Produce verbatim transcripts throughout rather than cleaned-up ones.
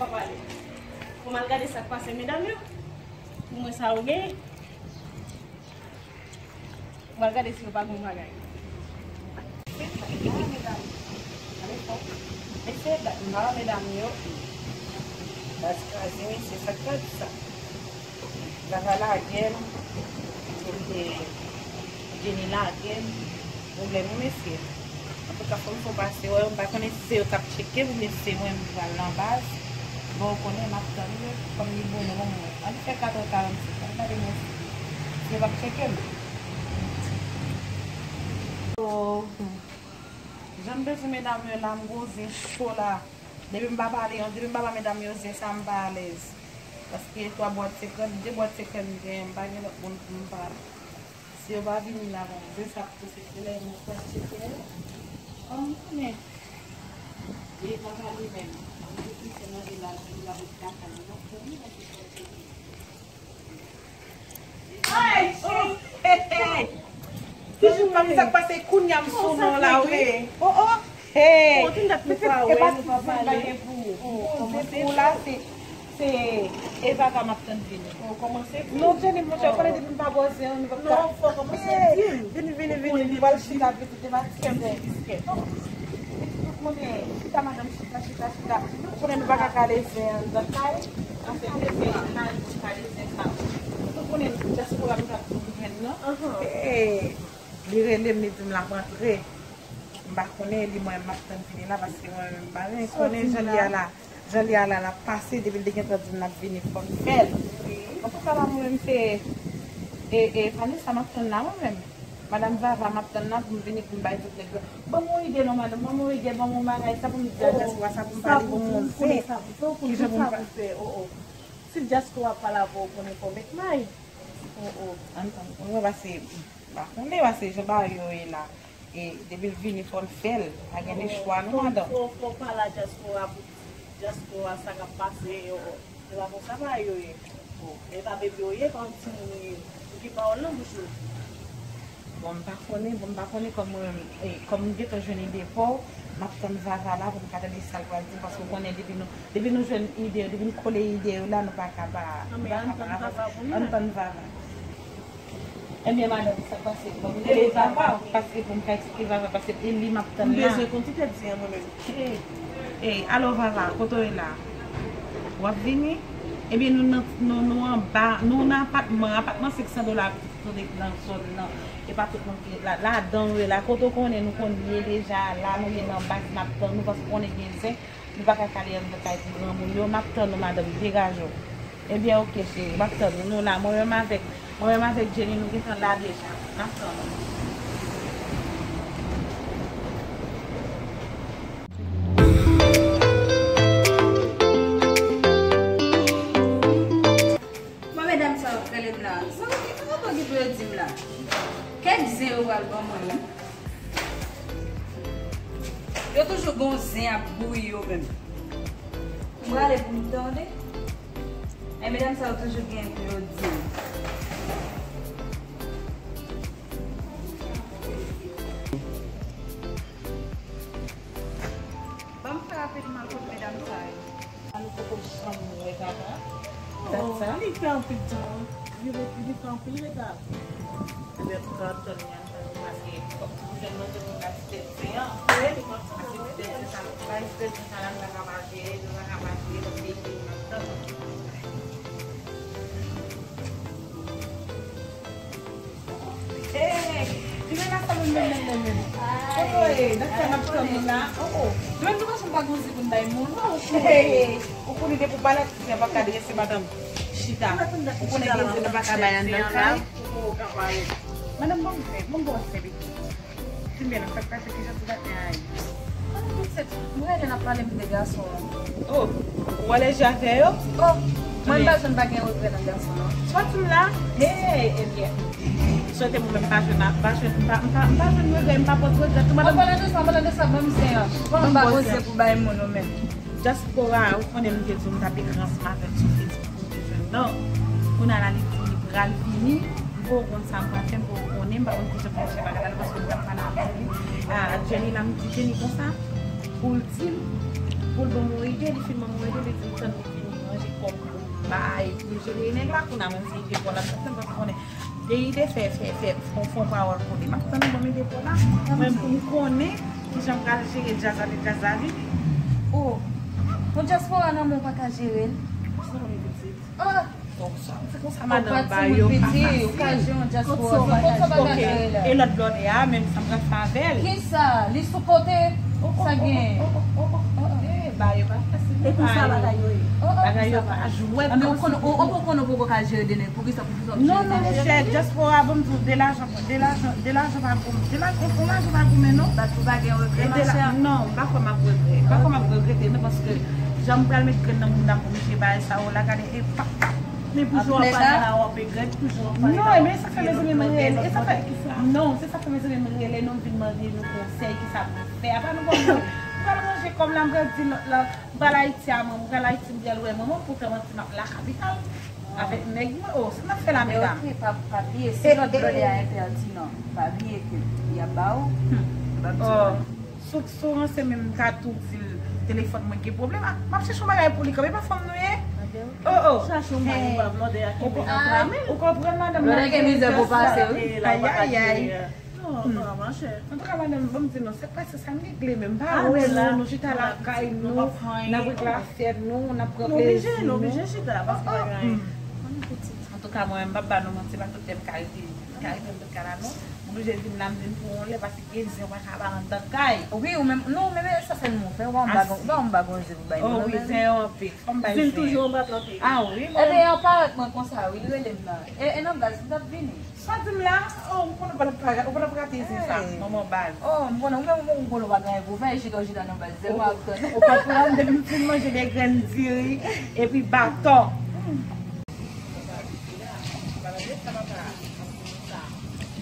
Pale. Pou m al gade sa k pase medam yo. Pou mwen sa yo genyen. Pou m al gade si yo pa gon bagay. Mesye, medam yo. Baz kraze, mesye, sa k pral di sa. Vava lage m, e, Jenny lage m, pwoblèm wi mesye. Antouka, fò m fè w pase wè, m pa konnen si se yo k ap tcheke m oubyen si se mwen m pral nan baz. Bon, ou konnen, m ap tann yo, kòm li bonè pou mwen. Ann fè kat è karannsis, ann gade mwen si, si yo p ap tcheke m. Oh. Jan m te di medam yo la, m gon zen cho la. Depi m pa pale, depi m pa ba medam yo zen sa, m pa alèz. Paske twa bwat senkant, de bwat senkant m genyen, m pa gen lòt moun pou m pale. Si yo pa vini la, bon, zen sa ap pouse, se lè nou pral tcheke yo. Kòm m konnen, e pa pale menm. Mwen te kite manje la, li la pou kaka, li pa fè li, paske fò l tcheke. Ay, oh, hey, hey. Toujou pa sa k pase kounye a m sou non la, wi. Oh, oh. Hey. Bon, tout dat nou pa wè, nou pa pale. Bon, se pou la, se, se Eva ka m ap tann vini. Oh, kòmanse pou. Non, Jenny, monchè, ou konnen depi m pa bòze, nou pa. Non, fò kòmanse di m. Vini, vini, vini, li pral chita, pitit, li pa ti kèm ti biskèt. Tout moun chita, madanm chita, chita, chita. Ou konnen nou pa ka kale zen anndan kay. Anfen, de zen anndan kay, de zen anndan kay. Ou konnen dyaspora nou t ap vin jwenn nan. Hey, li rele m, li di m l ap antre. M pa konnen, li mwen m ap tann vini la, paske mwen menm m pa renmen konnen jan li a la. Jan li a la, l ap pase, depi l te gentan di m l ap vini, fò m fè l. Antouka, la, mwen menm se, e, e, Vanessa m ap tann la, mwen menm. Madanm Vava, m ap tann la pou m vini, pou m bay tout nèg yo. Ban m yon ide non, madanm, ban m yon ide, ban m yon bagay, sa pou m di a dyaspora, sa pou m pale pou m montre. Kijan pou m pa. Oh, oh. Si dyaspora ap pale avè w, konnen fò w met may. Oh, oh. Ann tann, mwen pase, m pa konnen, pase jan bagay yo ye la. E depi l vini, fò l fè l. Pa gen de chwa non, madanm. Fò, fò, fò w pale a dyaspora pou dyaspora sa k ap pase yo. Se pa konsa bagay yo ye. E pa bebe w ye, pa yon timoun ou ye. Ou gen pawòl nan bouch ou. Bon, m pa konnen, bon, m pa konnen kòm mwen, e, kòm m gentan jwenn ide pa w, m ap tann Vava la pou m ka tande sa l pral di m, paske w konnen depi nou, depi nou jwenn ide yo, depi n kole ide yo la, nou pa ka pa, nou pa ka pa avanse. Ann tann Vava. Ebyen, madanm, sa k pase? Bon, m rele Vava, paske pou m ka eksplike Vava, paske e li m ap tann la. M bezwen konn ti tèt zen an mwen menm. Ey, ey, alo Vava, kote w ye la? W ap vini? Ebyen, nou nan, nou, nou anba, nou nan apatman, apatman senk san dola, kote nan zòn nan. E pa tout moun ki la, ladan w ye la. Kote w konnen, nou konn ye deja la, nou ye nan baz, n ap tann nou, paske w konnen gen zen. Nou pa ka kale anndan kay pou granmoun yo. M ap tann ou, madanm, degaje w. Ebyen, oke, cheri, m ap tann ou. Nou la, mwen menm avèk, mwen menm avèk Jenny, nou gentan la deja. N ap tann ou. Bon, medam sa yo k rele m la. Zanmi, ki pwoblèm ki pou yo di m la? Kèk zen yo pral ban mwen, wi. Yo toujou gon zen ap bouyi yo menm. M prale pou m tande. E medam sa yo toujou gen pou yo di m. Ban m fè rapidman kot medam sa yo. A nou poko janm wè Vava. Dat sa. Li fè anpil tan. Li ret, li fè anpil reta. Ebyen, m pral tann li anndan, paske fòk nou jwenn manje pou n bay ti tèt zen an. Wi. Paske ti tèt zen sa, bay ti tèt zen sa la, nou pa ka pa jere, nou pa ka pa jere, paske li ap tann. Hey, vin la, salon, men, men, men, men. Kote w ye? Dat sa m ap tann ou la. Oh, oh. Mwen, nou pa janm pa gon zen pou n bay moun. Hey, ou konnen depi w pa la, zen pa ka drese, madanm. Chita. Ou konnen gen zen nou pa ka bay anndan kay. Madanm, bon, bon, bon, bon, Di m byen, sa k pase, kijan ti maten an ye? Mwen gade n ap pale m de gason an. Oh, ou alèji avè yo? Oh, mwen m pa janm pa gen regrè nan gason an. Sòti m la? Hey, ebyen. Swete mwen menm m pa jwenn, m pa jwenn, m pa, m pa, m pa jwenn regrè, m pa pote regrè tou, madanm. An palan de sa, an palan de sa, ban m zen an. Kòman m pa gon zen pou bay moun ou menm? Dyaspora, ou konnen m te di w m t ap ekri ansanm avè l sou Facebook pou m te jwenn non. Kounye a la, li di li pral vini. M poko konn sa m pral fè, m poko konnen, m pa konn kijan pou m fè bagay la, paske m t ap pale avè li. A, Jenny la, m di Jenny konsa, pou l di m, Pou l ban m yon ide, li fin ban m yon ide, li di m tann li vini manje kòb pou m bay, pou l jere nèg la, kounye a menm si l te pran l ap tann, paske konnen, depi li te fè, fè, fè, fon, fon pawòl pou li, m ap tann li ban m ide pou la. Mwen, pou m konnen kijan m pral jere djaz la, lè djaz la vini. Oh, yon dyaspora nan men w pa ka jere l. Sa vle di? Ah! Donk, sa, se konsa madanm ba yo pa fasil. Ou ka jere yon dyaspora, sa pa ka jere la. E lòt blòdè a, menm sa m pral fè avè l. Kisa? Li sou kote? Sa gen? Eh, ba yo pa fasil. E konsa bagay yo ye. Bagay yo pa jwèt. Anben, ou konn, ou, ou konn ou poko ka jere de nèg. Poukisa pou fè sa? Non, non, monchè, dyaspora, ban m di w, de lajan, de lajan, de lajan pa goumen. De lajan, on lajan pa goumen, non. Bat pou pa gen regrè, machè. Non, m pa kwè m ap regrè. M pa kwè m ap regrete, non, paske jan m pral met grenn nan moun nan pou misye bay sa yo la, gade, e pa, pa. Men pou jwe w ap pale la, w ap regrèt, pou jwe w ap pale la. Non, ebyen, sa fè mezanmi m rele. E sa fè, non, se sa fè mezanmi m rele nou, m vin mande nou konsèy, kisa pou nou fè. Apa nou bon, nou pral ranje kòb la, m pral di lòt la, m pral Ayiti a, m pral Ayiti, m pral wè manman, poutan manti m ap lakapital avèk nèg mwen. Oh, sa n ap fè la, medam? Ok, pa, pa bliye, si lòt blòdè a enpètinan, pa bliye ke y ap ba ou. Yo p ap di w anyen. Si w, si w ranse menm, m ka tou di l telefòn mwen gen pwoblèm. Ah, m ap chèche yon bagay pou li kanmenm. E pa fanm nou ye? Oh, oh. Chache yon bagay pou blòdè a kenbe antre men l. Ou konprann, madanm? Blòdè gen mizè pou pase, wi. Ayayay. Non, non, monchè. Antouka, madanm, ban m di nou, se pa se sa n regle menm. M pa wè nou, nou chita lakay nou, n ap ret la fè nou, n ap pran plezi nou. Nou oblije, nou oblije chita, paske pa gen anyen. Antouka, mwen, m p ap ba nou manti, pa tout lè m ka rete, m ka rete m tout ka la, non. M oblije vin la, m vin pou yon lè, paske gen zen w pa ka ba anndan kay. Wi, ou menm, non, men, men sa sèl nou fè, ou pa yon bagon, ou pa yon bagon zen pou bay nou, non, men. Oh, wi, zen yo anpil, fò m bay zen. Zen toujou anba tante. Ah, wi, mwen. Ebyen, aparèt mwen konsa, wi, li rele m la. E, e nan baz, m t ap vini. Sa di m la, oh, m konnen w pa t ap, ou pa t ap rate zen sa, manman baz. Oh, m konnen, ou menm, ou konnen w pa gen anyen pou fè, chita, w chita nan baz, zen mwen ap tann. Ou konprann, depi m fin manje de grenn diri, epi baton.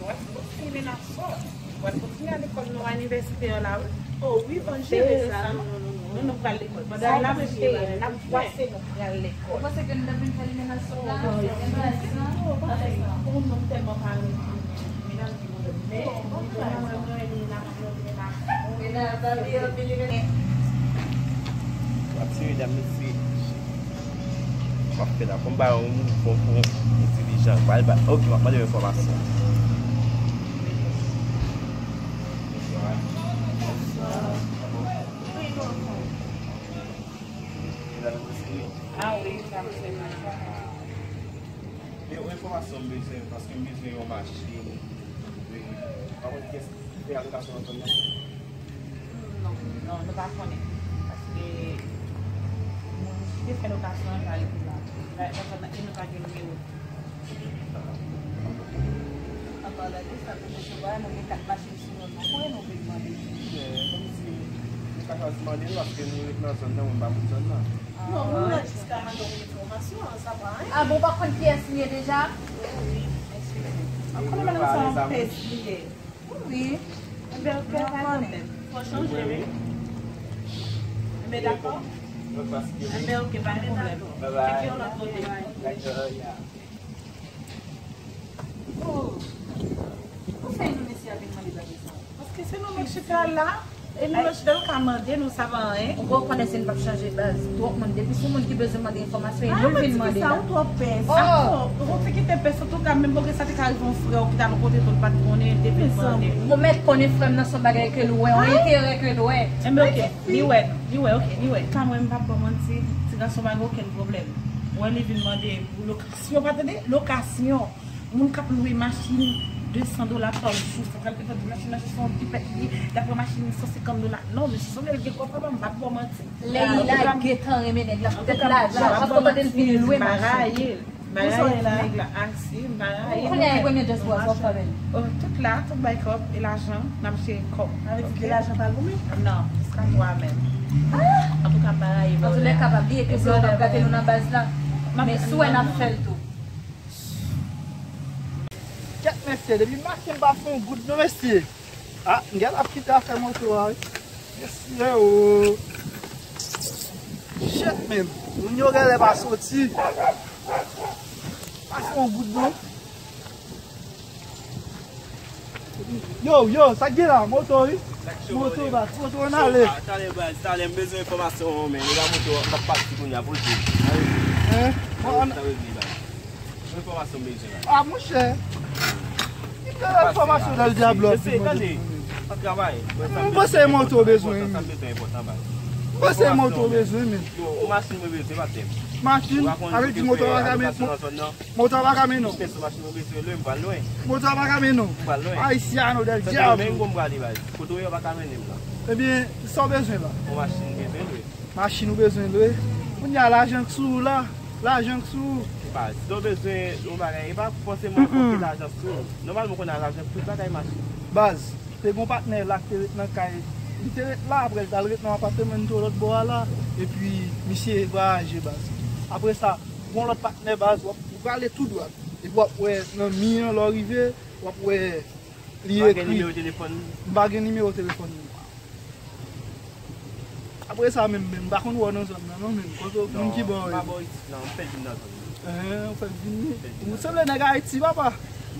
Ou wè, se pou fini nan sòt. Ou wè, pou fini a lekòl nou anivèsitè la, wi. Oh, wi, bon, jere sa, non? Non, nou pral lekòl. Pandan n ap jere, n ap bwase, nou pral lekòl. Ou panse ke nou t ap vin fè limena sòt la? Oh, non, m tèlman pa renmen medam ki pwoblèm. Men, li vrèman renmen limena. Medam, pa bliye anpil limena. W ap ti medam, mesye. M ap fè la, fò m ba yon mouvman pou entelijan. Pral ba, ok, m ap mande yon enfòmasyon. Ah wi, sa m se. Men yon enfòmasyon m bezwen, paske m bezwen yon machin. Pa konn kiyès ki fè alokasyon nan zòn nan? Non, non, nou pa konnen. Paske moun ki te fè lokasyon an pa rete la. Nan zòn nan, e nou pa gen nimewo. An palan de sa, nou resevwa, nou gen kat machin sou nou, nou kouye, nou vin mande. Kòmsi nou pa chwazi mande l, paske nou ret nan zòn nan, mwen pa moun zòn nan. Non, nou la jis ka mande yon enfòmasyon, sa pa anyen. Ah bon, ou pa konn kiyès li ye deja? Wi, eskize. An konnen madanm sa yon pès li ye. Wi. Enben, ok, pa gen pwoblèm. Fò chanje, wi. Enben, dakò. Enben, ok, pa gen pwoblèm. Cheke yon lòt kote. Oh. Pou sa nou mesye a vin mande bagay sa? Paske se nou menm chita la, e nou menm chita, nou ka mande, nou sava anyen. Ou pa konnen si n p ap chanje baz. Twòp moun, depi se yon moun ki bezwen mande enfòmasyon, e nou vin mande la. Ou twòp pès. Oh. Ou te kite pès, antouka, menm bòkè sa te ka rive yon frè w ki t al yon kote tou, l pa t konnen, l te vin mande. Ou mèt konnen frè m nan se yon bagay ke l wè, yon enterè ke l wè. Enben, ok, li wè nou, li wè, ok, li wè. Ka mwen, m p ap ba w manti, ti gason pa gen okenn pwoblèm. Ou wè, li vin mande pou lokasyon, pa tande? Lokasyon. Moun k ap lwe machin de san dola pa jou, sa pral fè machin nan se yon pipèt li, l ap pran machin san senkant dola. Non, mesye, sanble l gen kòb, papa, m p ap ba w manti. Lè li lage tan renmen nèg la, poutèt lajan, paske w tande l vin lwe machin. Ou sonje la? Nèg la ase, m pa rayi. Kounye a, e premye dyaspora sa w fè avè l? Oh, tout la, tout bay kòb, e lajan, n ap jere kòb. Sa vle di ke lajan pa goumen? Non, jiska twa menm. Antouka, m pa rayi. Antoulèka, pa bliye ke se yo k ap gate nou nan baz la. Men si w wè n ap fè l tou. Kèt mesye, depi maten m pa fè yon goud non mesye. Ah, m gentan ap kite afè moto a wi. Mesye o. Shit man, moun yo genlè pa soti. Pa fè yon goud non. Yo, yo, sa k gen la, moto wi. Moto baz, moto ann ale. Talè baz, talè m bezwen enfòmasyon, men. Nèg a moto, m ap pati kounye a pou l di. Hein? Bon, an- Sa vle di baz. Enfòmasyon m bezwen la. Ah, monchè. Ki bèl enfòmasyon Del Diablo ap di mwen. Tande, pa travay. Mwen panse moto bezwen. Sa bezwen enpòtan baz. Mwen panse moto bezwen, men. Yo, yon machin mwen bezwen, pa tèm. Machin, sa vle di moto a pa ka mennen. Moto a pa ka mennen w. Pèsonn machin mwen bezwen lwen, m pral lwen. Moto a pa ka mennen w. M pral lwen. Ayisyano Del Diablo. Sendomeng m prale baz. Kote w ye a pa ka mennen m la. Ebyen, sa w bezwen la? Yon machin m bezwen lwe. Machin ou bezwen lwe? Kounye a lajan k sou ou la. Lajan k sou ou. Baz, si w bezwen yon bagay, e pa fòseman fò ke lajan sou ou. Nòmalman w konnen lajan tout bagay mache. Baz, te gen yon patnè la ki te ret nan kay. Li te ret la, apre l t al ret nan apateman li te lòt bò a la. Epi, misye vwayaje baz. Apre sa, gen yon lòt patnè baz, w ap, ou prale tou dwat. Epi w ap wè nan mi an lè w rive, w ap wè li ekri. Ou pa gen nimewo telefòn li? M pa gen nimewo telefòn li. Apre sa menm, menm, m pa konn wè w nan zòn nan, non, menm. Kote w, moun ki bò w ye? Non, m pa bò isit, non, m fèk vin nan zòn nan. Hein, ou fèk vin li? Ou sanble nèg Ayiti, papa.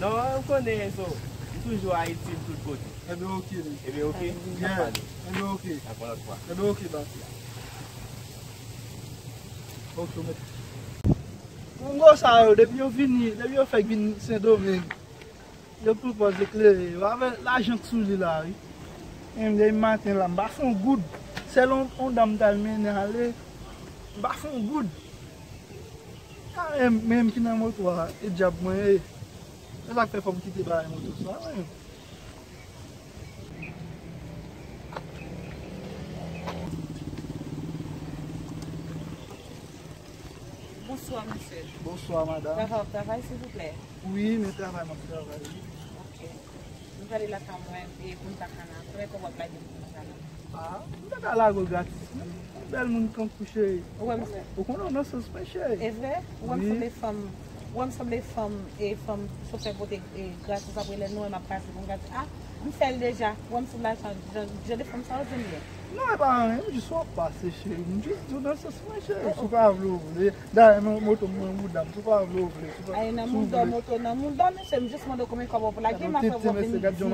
Non, ou konnen, so, m toujou Ayiti, m tout kote. Ebyen, oke, men. Ebyen, oke, n ap pale. Ebyen, oke. N ap yon lòt fwa. Ebyen, oke, baz. Oke, ou mèt. Kongo sa yo, depi yo vini, depi yo fèk vin Sendomeng, yo pran pòz eklere yo avè lajan k sou li la, wi. Menm depi maten la, m pa fè yon goud. Sèl yon, yon dam t al mennen ale, m pa fè yon goud. A, menm, menm ki nan moto a, e dyab mwen ye. Se sa k fè fò m kite bagay moto sa, wi. Bonswa, mesye. Bonswa, madanm. Travay, w ap travay, silvouplè? Wi, men travay, m ap travay, wi. Ok. M prale lakay mwen, e pou m ta ka nan frè, kòb w ap lage m pou m ta nan. Ah, m ta ka lage w gratis, wi. Yon bèl moun tankou w, cheri. Ou wè m... Ou konnen w nan sans mwen, cheri. E vre? Ou wè m sanble fanm, ou wè m sanble fanm, e fanm chofè pote, e gratis, apre lè nou wè m ap pase pou m gratis. Ah, m fè l deja. Ou wè m sanble a jan, jan, jan de fanm sa yo di m ye. Non, e pa anyen, m jis wè w ap pase, cheri. M jis di w nan sans mwen, cheri. Si w pa vle, w vle. Dayè, men moto m nan mouda m. Si w pa vle, w vle. Si w pa, ay, nan mouda w, moto nan mouda w, mesye, m jis mande w konbyen kòb w ap lage m, apre w ap vin di m,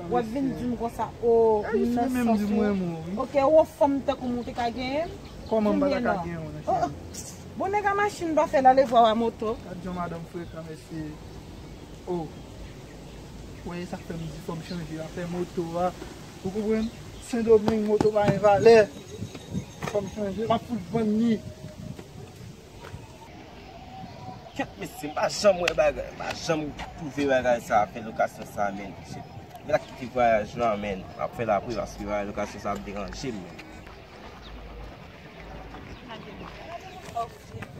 w ap vin di m konsa, o, m nan sans ou. Ok, ou yon fanm tankou m ou te ka genyen m? Kòman m pa ta ka genyen w, non, cheri? Bon, nèg a machin pa fè l ale vwa w a moto. Gad jan madanm frekan, mesye. Oh. Ou wè, e sa k fè m di fò m chanje afè moto a. Ou konprann? Sendomeng, moto pa gen valè. Fò m chanje, m ap fout vann li. Kèt mesye, m pa janm wè bagay, m pa janm twouve bagay sa, fè lokasyon sa, menn. Shit. Mwen la kite vwayaj lan, menn. M ap fè l apre paske bagay lokasyon sa ap deranje m, menn.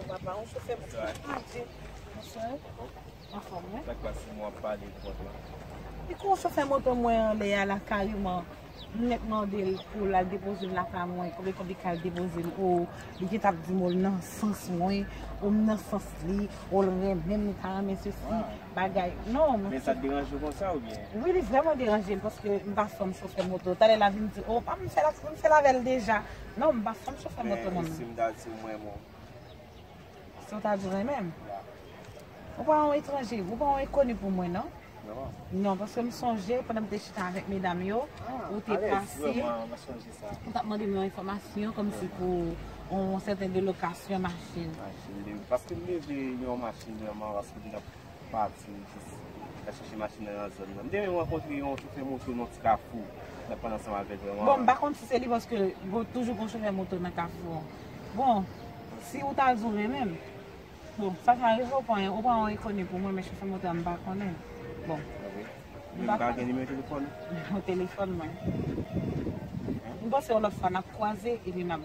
Papa, yon chofè m ap di. Bonswa. Anfòm, wi. Sa k pase, mwen ap pale kont la. Li kon chofè moto mwen anlè a la kareman. M nèk mande l pou l al depoze m lakay mwen. Konbyen kòb li ka al depoze m? O, li gentan ap di m, o, l nan sans mwen, o, m nan sans li, o, l renmen m, li ta renmen sesi, bagay. Non, men sa t deranje w konsa oubyen? Wi, li vrèman deranje m paske m pa fanm chofè moto. Talè l ap vin di, o, pa m fè l, m fè l avè l deja. Non, m pa fanm chofè moto, non. Men e si m ta di w m renmen w? Si w ta di w renmen m? Ou pa yon etranje, ou pa yon enkoni pou mwen, non? Non, paske m sonje pandan m te chita avèk medam yo, ou te pase, ou t ap mande m yon enfòmasyon kòmsi pou yon sèten de lokasyon machin. Machin, wi. Paske m bezwen yon machin vrèman, paske m t ap pati, m jis al chèche machin nan nan zòn nan. M te menm rankontre yon chofè moto nan ti kafou, m t ap pale ansanm avè l vrèman. Bon, m pa konn si se li paske gon, toujou gon chofè moto nan kafou an. Bon, si ou ta di w renmen m, bon, sa ka rive, ou pa, ou pa yon enkoni pou mwen, men chofè moto a m pa konnen. Bon. Ou pa gen nimewo telefòn? Nimewo telefòn mwen. M panse yon lòt fwa n ap kwaze epi n ap